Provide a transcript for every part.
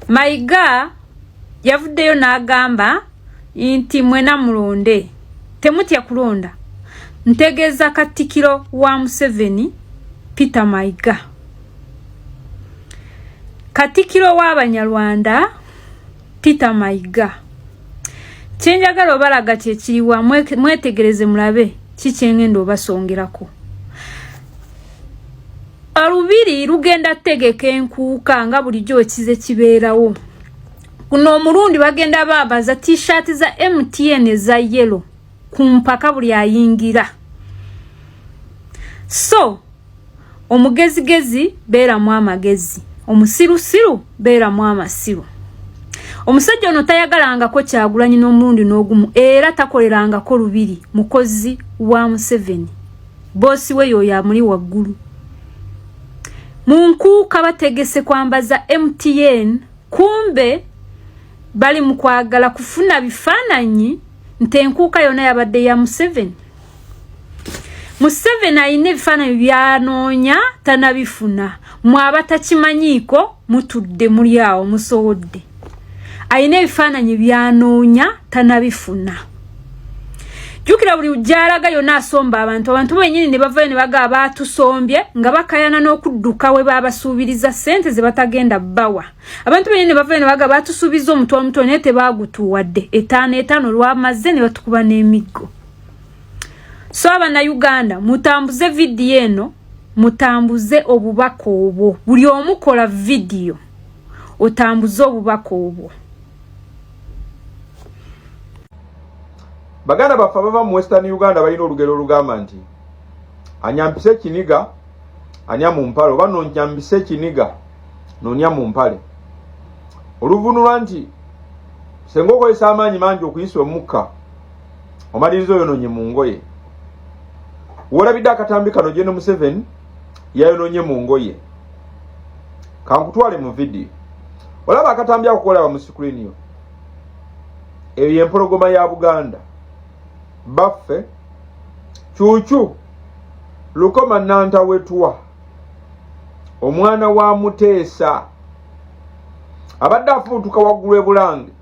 Mayiga yavuddeyo n'agamba nti mwena mulonde, temutya kulonda. Ntegeeza Kattikiro wa Museveni, Peter Mayiga, Katikiro w'Abanyarwanda Peter Mayiga. Kyenjagala obalaga kyekiriwa, mwetegereze mulabe kikyengenda obasongerako. Olubiri lugenda tegeka enkuuka nga bulijjo ekize kibeerawo. Kuno omulundi bagenda bambaza t-shirt za MTN eza yellow ku mpaka buli ayingira. So omugezigezi beeramu amagezi, omusirusiru beeramu amasiru. Omusajja ono tayagalangako Kyagulanyi n'omulundi n'ogumu, era takolerangako Lubiri, mukozi wa Museveni, boosi we yoyo amuli waggulu. Mu nkuuka bategese kwambaza MTN, kumbe bali mu kwagala kufuna bifaananyi nti enkuuka yonna yabadde ya Museveni. Museveni alina ebifaananyi byanoonya tanabifuna. Mwaba takimanyiiko, mutudde muli awo musowodde. Alina ebifaananyi byanoonya tanabifuna. Jjukira buli gy'alaga yonna asomba abantu, abantu bennyini ne bavayo ne bagaba baatusombye nga bakayana n'okudduka we babasuubiriza ssente ze batagenda bbawa. Abantu bennyini ne bavayo ne bagaba baatusuubiza omutwalo mutono naye tebagutuwadde, etaano etaano lwamaze ne batukuba n'emiggo. So Abannayuganda, mutambuze vidiyo eno, mutambuze obubaka obwo. Buli omu kola vidiyo otambuze obubaka obwo. Baganda baffe abava mu Western Uganda balina olugero olugamba nti anyampise ekiniga anya mu mpale, oba nonyampise ekiniga nonya mu mpale. Oluvunulwa nti senga okozesa amaanyi mangi okuyisa omukka, omaliriza oyononye mu ngoye. Wolabidde akatambi kano, General Museveni yayononye mu ngoye. Kankutwale mu vidiyo olaba akatambi ako kolaba mu sikulini yo. Eyo yempologoma ya Buganda baffe Kyukyu Lukoma Nantawetwa, omwana wa Muteesa, abadde afubutuka waggulu e Bulange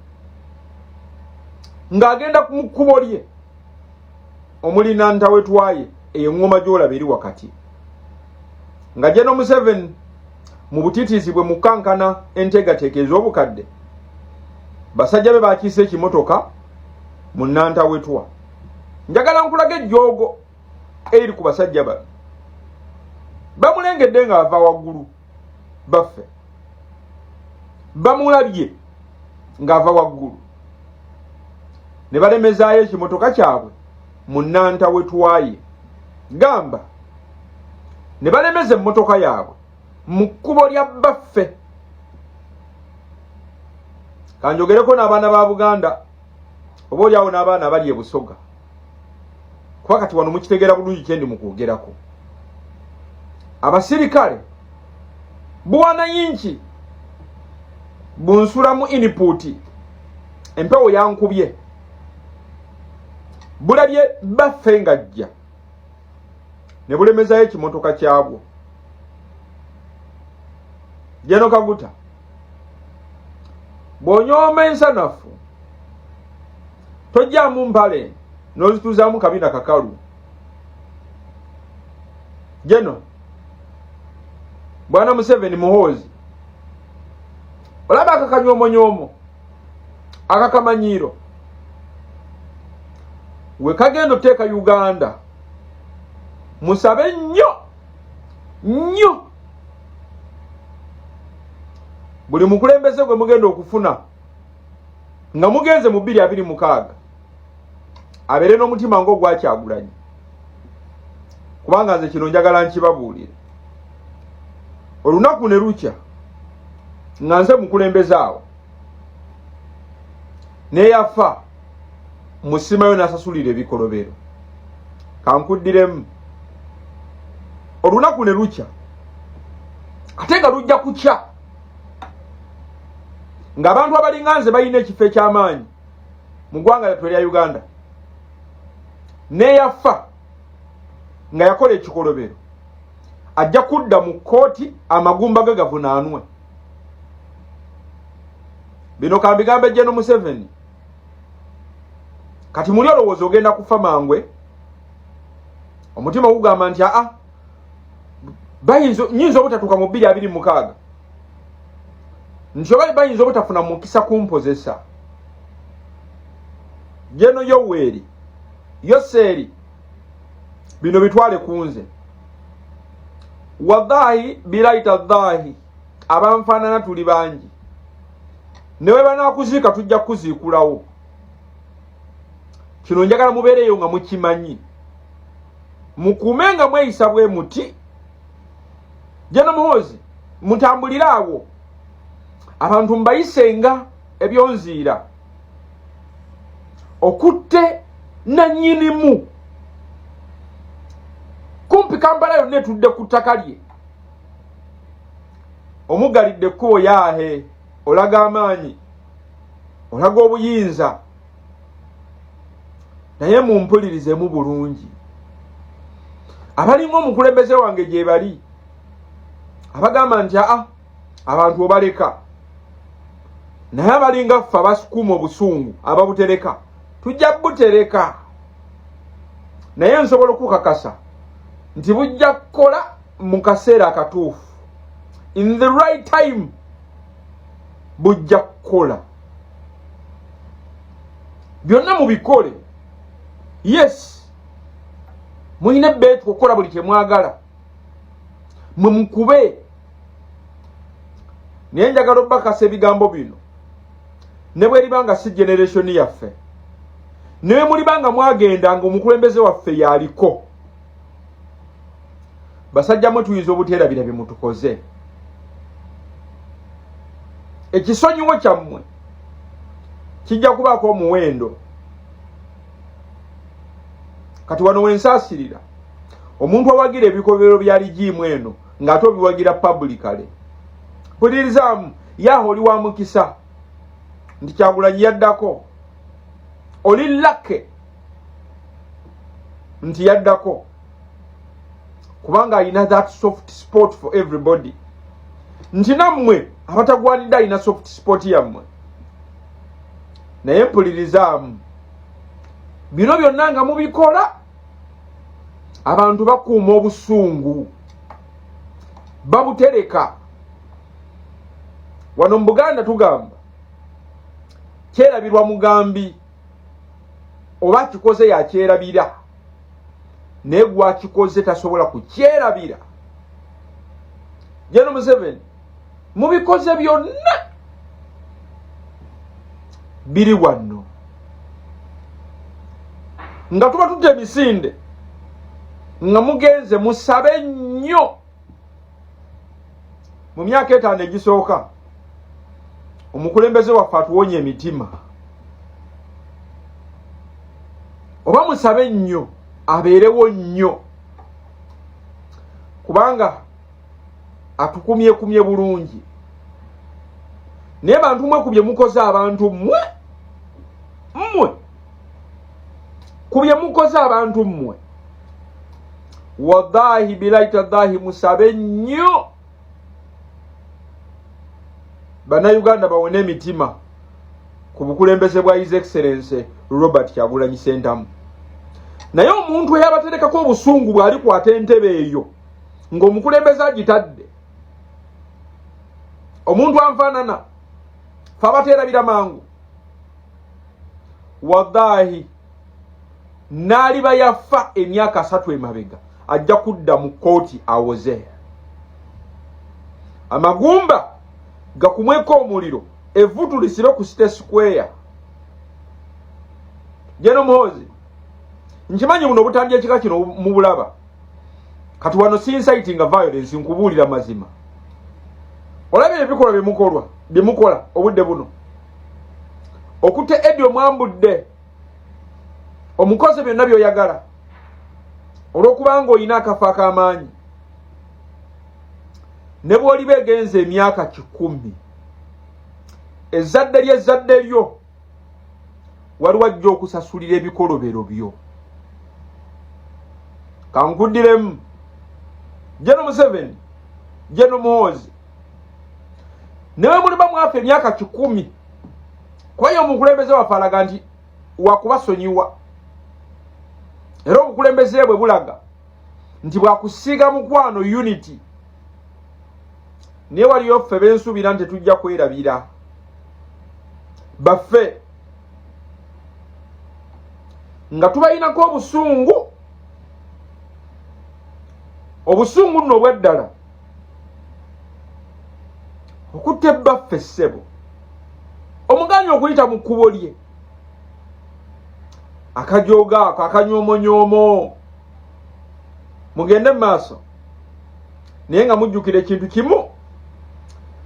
ng'agenda mu kkubo lye omuli Nantawetwaye, eyo eŋŋoma gy'olaba eri wakati, nga General Museveni mu butiitiizi bwe mukankana enteekateeka ez'obukadde, basajja be bakiise ekimotoka mu Nantawetwa. Njagala nkulaga ejjoogo eriri ku basajja bano. Bamulengedde ng'ava waggulu, baffe bamulabye ng'ava waggulu ne balemezaayo ekimotoka kyabwe mu Nantawetwaye, gamba ne balemeza emmotoka yaabwe mu kkubo lya bbaffe. Kanjogereko n'abaana ba Buganda, oba oliawo n'abaana abali e Busoga, kuba kati wano mukitegeera bulungi kyendi mu kwogerako. Abasirikale buwanayinki bunsulamu input, empewo yankubye, bulabye baffe ng'ajja ne bulemezayo ekimotoka kyabwo. Jeno Kaguta, bw'onyooma ensanafu tojjaamu mpale n'ozituuzaamu kabina kakalu. Jeno Bwana Museveni Muhoozi, olaba akakanyomonyoomo akakamanyiiro we kagenda oteeka Uganda. Musabe nnyo nnyo buli mukulembeze gwe mugenda okufuna nga mugenze mu 2026 abeere n'omutima ng'ogwakyagulanyi, kubanga nze kino njagala nkibabuulire. Olunaku ne lukya nga nze mukulembeze awo neyafa musimayo n'asasulira ebikolobero. Kankuddiremu, olunaku ne lukya, ate nga lujja kukya ng'abantu abalinga nze balina ekifo eky'amaanyi mu ggwanga lyattu erya Uganda, neyafa nga yakola ekikolobero ajja kudda mu kkooti amagumba ge gavunaanwe. Bino kambigambe General Museveni. Kati muli olowooza ogenda kufa mangwe, omutima ogugamba nti aa nyinza obutatuuka mu 2026, nti oba bayinza obutafuna mukisa kumpozesa. Geno Yoweri Yoseeri, bino bitwale ku nze. Wallahi bilahi tallahi, abanfaanana tuli bangi, ne bwe banaakuziika tujja kukuziikulawo. Kino njagala mubeereyo nga mukimanyi, mukuume nga mweyisa bwe muti. Jeno Muhoozi, mutambulire awo, abantu mbayisenga ebyonziira okutte nannyinimu. Kumpi Kampala yonna etudde ku ttaka lye, omugalidde ekkubo yaahe, olaga amaanyi, olaga obuyinza. Naye mumpulirizemu bulungi, abalinga omukulembeze wange gye bali abagamba nti aa abantu obaleka, naye abalinga ffe abasukuuma obusungu ababutereka tujja butereka, naye nsobola okukakasa nti bujja kukola mu kaseera akatuufu, in the right time bujja kukola. Byonna mubikole, yes, mulina ebbeetu okukola buli kyemwagala, mwe mukube, naye njagala obbakasa ebigambo bino, ne bweriba nga si generation yaffe, ne bwe muliba nga mwagenda nga omukulembeze waffe yaliko, basajja mwe tuyinza obuteerabira bye mutukoze. Ekisonyiwo kyammwe kijja kubaako omuwendo. Kati wano wensaasirira omuntu awagira ebikolobero bya regime eno ng'ate obiwagira publicly. Pulirizaamu, yaha oli wa mukisa nti Kyagulanyi yaddako, oli lucky nti yaddako, kubanga alina that soft spot for everybody, nti nammwe abatagwanidde alina soft spot yammwe. Naye mpulirizaamu, bino byonna nga mubikola, abantu bakuuma obusungu, babutereka. Wano mu Buganda tugamba kyerabirwa mugambi, oba akikoze yakyerabira, naye gwakikoze tasobola kukyerabira. Jeno Museveni, mubikoze byonna biri wano nga tuba tutta emisinde nga mugenze musabe nnyo mu myaka 5 egisooka omukulembeze waffe atuwonya emitima, oba musabe nnyo abeerewo nnyo, kubanga atukumyekumye bulungi. Naye bantu mwe, ku bye mukoze abantu mmwe, mmwe ku bye mukoze abantu mmwe, wallahi bilahi tallahi, musabe nnyo Bannayuganda bawone emitima ku bukulembeze bwa His Excellence Robert Kyagulanyi Ssentamu. Naye omuntu eyabaterekako obusungu bw'alikwata entebe eyo ng'omukulembeze agitadde, omuntu anfaanana fe abateerabira mangu, wallahi n'aliba yafa emyaka 30 emabega ajja kudda mu kkooti awoze, amagumba gakumweko omuliro, evvutu lisibe ku City Square. Jeno Muhoozi, nkimanyi buno obutambi ekika kino mubulaba. Kati wano si inciting violence, nkubuulira mazima. Olabye ebikolwa byemukolwa byemukola obudde buno, okutte Edi omwambudde omukoze byonna by'oyagala olw'okubanga olina akafo ak'amaanyi. Ne bw'oliba egenza emyaka 100, ezzadde ly'ezzadde lyo waliwo ajja okusasulira ebikolobero byo. Kankuddiremu, Jeno Museveni, Jeno Muhoozi, ne bwe muliba mwafa emyaka 100. Kuba ye omukulembeze waffe alaga nti wakubasonyiwa, era obukulembeze bwe bulaga nti bwakusiiga mukwano, unity. Naye waliyo ffe bensuubira nti tetujja kwerabira baffe nga tubayinako obusungu, obusungu nno obwaddala okutta ebbaffe. Ssebo, omuganya okuyita mu kkubo lye, akajooga ako akanyomonyoomo. Mugende mu maaso, naye nga mujjukira ekintu kimu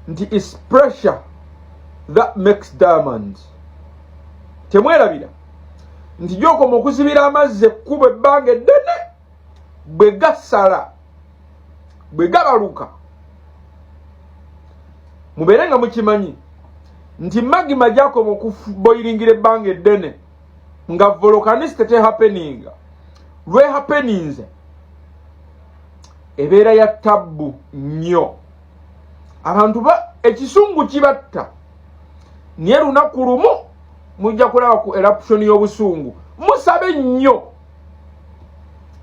nti is pressure that makes diamonds. Temwerabira nti gyokoma okuzibira amazzi ekkubo ebbanga eddene, bwe gasala, bwe gabaluka. Mubeere nga mukimanyi nti magma gyakoma okuboiringira ebbanga eddene nga volcanicity tehappeninga, lwehappeninze ebeera ya tabbu nnyo. Abantu ba ekisungu kibatta, naye lunaku lumu mujja kulaba ku eruption y'obusungu. Musabe nnyo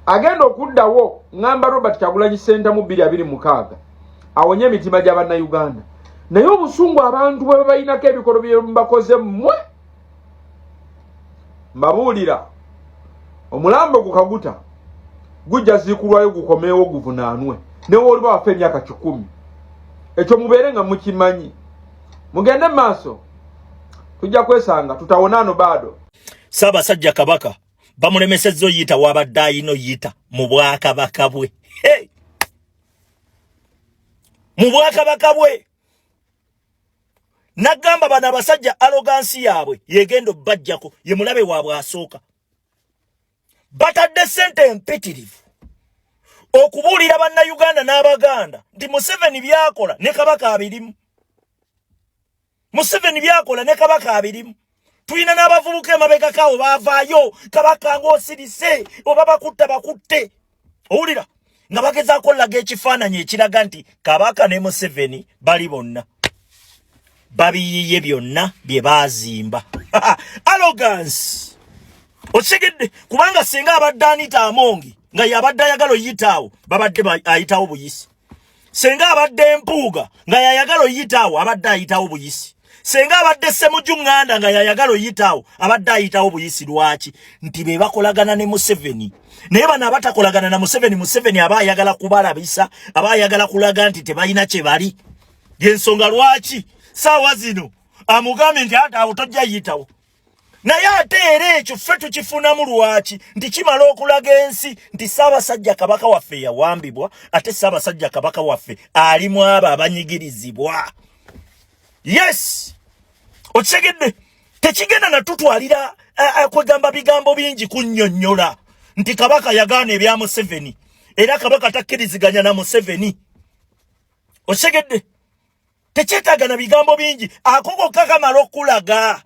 agenda okuddawo, ŋŋamba Robert Kyagulanyi Ssentamu 2026, awonye emitima gy'Abannayuganda. Naye obusungu abantu bwe babalinako, ebikolo bye bakoze mmwe, mbabuulira, omulambo gukaguta gujja ziikulwayo, gukomeewo, guvunaanwe newooliba wafe emyaka 100. Ekyo mubeere nga mukimanyi. Mugende mu maaso, tujja kwesanga, tutawonaano baado. Ssaabasajja Kabaka bamulemesezza oyita wabadde ayina oyita mu bwakabaka bwe. Hey! Mu bwakabaka bwe nagamba bano abasajja arrogance yaabwe yegenda obbajjako, ye mulabe waabwe asooka. Batadde sente empitirivu okubuulira Bannayuganda n'Abaganda nti Museveni byakola ne Kabaka abirimu, Museveni byakola ne Kabaka abirimu. Tulina n'abavubuka emabegakaawo baavaayo, "Kabaka ng'osirise, oba bakutta bakutte." Owulira nga bagezaako laga ekifaananyi ekiraga nti Kabaka ne Museveni bali bonna babiyiye byonna bye baazimba. Arrogance, okitegedde? Kubanga singa abadde Anita Amongi nga yabadde ayagala oyitaawo, babadde ayitawo buyisi. Senga abadde Mpuuga nga yayagala oyitaawo, abadde ayitawo buyisi. Senga abadde Semuju Ŋŋanda nga yayagala oyitaawo, abadde ayitawo buyisi. Lwaki? Nti be bakolagana ne Museveni. Naye bano abatakolagana na Museveni, Museveni aba ayagala kubalabisa, aba ayagala kulaga nti tebalina kye bali. Yensonga lwaki saawa zino amugambye nti ate awo tojja yitawo. Naye ate era ekyo ffe tukifunamu. Lwaki? Nti kimala okulaga ensi nti Ssaabasajja Kabaka waffe yawambibwa, ate Ssaabasajja Kabaka waffe alimu abo abanyigirizibwa. Yes, okitegedde? Tekigenda natutwalira kwegamba bigambo bingi kunnyonnyola nti Kabaka yagaana ebya Museveni, era Kabaka takkiriziganya na Museveni. Okitegedde? Tekyetaaga na bigambo bingi, ako kokka kamala okulaga.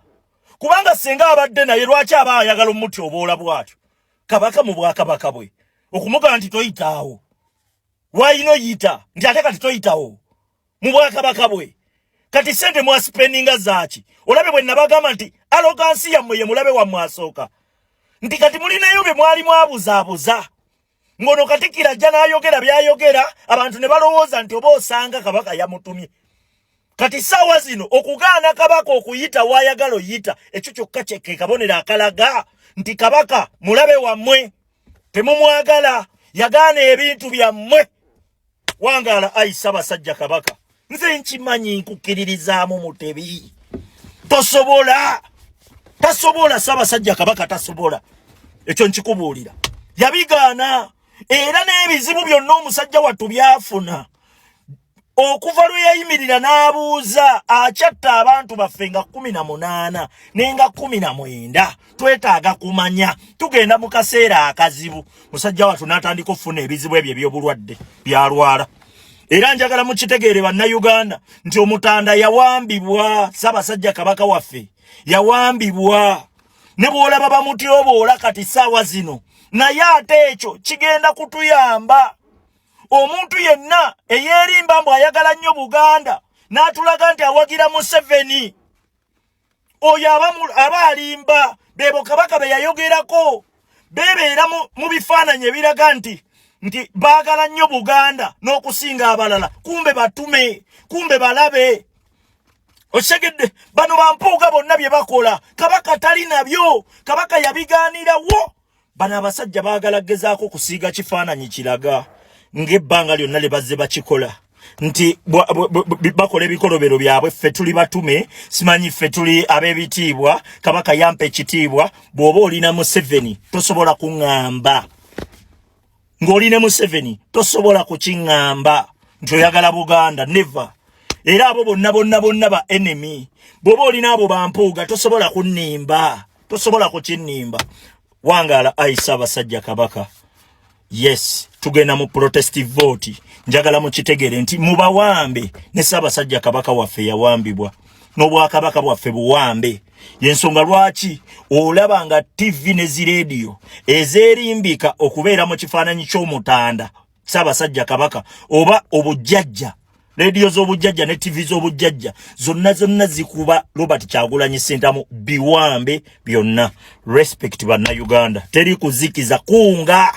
Kubanga singa abadde naye, lwaki aba ayagala omuti oboola bw'atyo Kabaka mu bwakabaka bwe okumugamba nti toyitaawo wayina oyita, nti ate kati toyitawo mu bwakabaka bwe? Kati sente mwasipendinga zaaki? Olabe bwe nabagamba nti arrogance yammwe ye mulabe wammwe asooka, nti kati mulinayo bye mwali mwabuzaabuza, ng'ono Katikkiro ajja n'ayogera by'ayogera, abantu ne balowooza nti oba osanga Kabaka yamutumye. Kati saawa zino okugaana Kabaka okuyita waayagala oyita, ekyo kyokka ke kabonero akalaga nti Kabaka mulabe wammwe, temumwagala, yagaana ebintu byammwe. Wangaala ayi Ssaabasajja Kabaka. Nze nkimanyi, nkukkiririzaamu Mutebi tosobola, tasobola. Ssaabasajja Kabaka tasobola, ekyo nkikubuulira, yabigaana. Era n'ebizibu byonna omusajja wattu byafuna okuva lwe yayimirira n'abuuza akyatta abantu baffe nga 18 nenga 19, twetaaga kumanya, tugenda mu kaseera akazibu. Musajja wattu n'atandika okufuna ebizibu ebyo eby'obulwadde byalwala. Era njagala mukitegeere Bannayuganda nti omutanda yawambibwa. Ssaabasajja Kabaka waffe yawambibwa, ne bw'olaba bamutyoboola kati saawa zino. Naye ate ekyo kigenda kutuyamba. Omuntu yenna eyeerimba mbu ayagala nnyo Buganda n'atulaga nti awagira Museveni. Oyo aba alimba. Beebo Kabaka be yayogerako, bebeera mu bifaananyi ebiraga nti baagala nnyo Buganda n'okusinga abalala, kumbe batume, kumbe balabe. Okitegedde? Bano bampuuga bonna bye bakola Kabaka tali nabyo, Kabaka yabigaanirawo. Bano abasajja baagala gezaako kusiiga kifaananyi kiraga ng'ebbanga lyonna lye bazze bakikola nti bakola ebikolobero byabwe. Ffe tuli batume, simanyi ffe tuli ab'ebitiibwa, Kabaka yampa ekitiibwa. Bw'oba olina Museveni tosobola kuŋŋamba ng'oli ne Museveni, tosobola kukiŋŋamba nti oyagala Buganda, never. Era abo bonna bonna bonna ba enemy. Bw'oba olina abo bampuuga tosobola kunnimba, tosobola kukinnimba. Wangaala ayi Ssaabasajja Kabaka. Yes, tugenda mu protest vote. Njagala mukitegere nti mubawambe ne Ssaabasajja Kabaka waffe yawambibwa, n'obwakabaka bwaffe buwambe. Yensonga lwaki olaba nga TV ne zirediyo ezeerimbika okubeera mu kifaananyi ky'Omutanda Ssaabasajja Kabaka oba obujjajja, rediyo z'obujjajja ne TV z'obujjajja zonna zonna zikuba Robert Kyagulanyi Ssentamu. Biwambe byonna. Respect, Bannayuganda. Teri kuzikiza, kunga.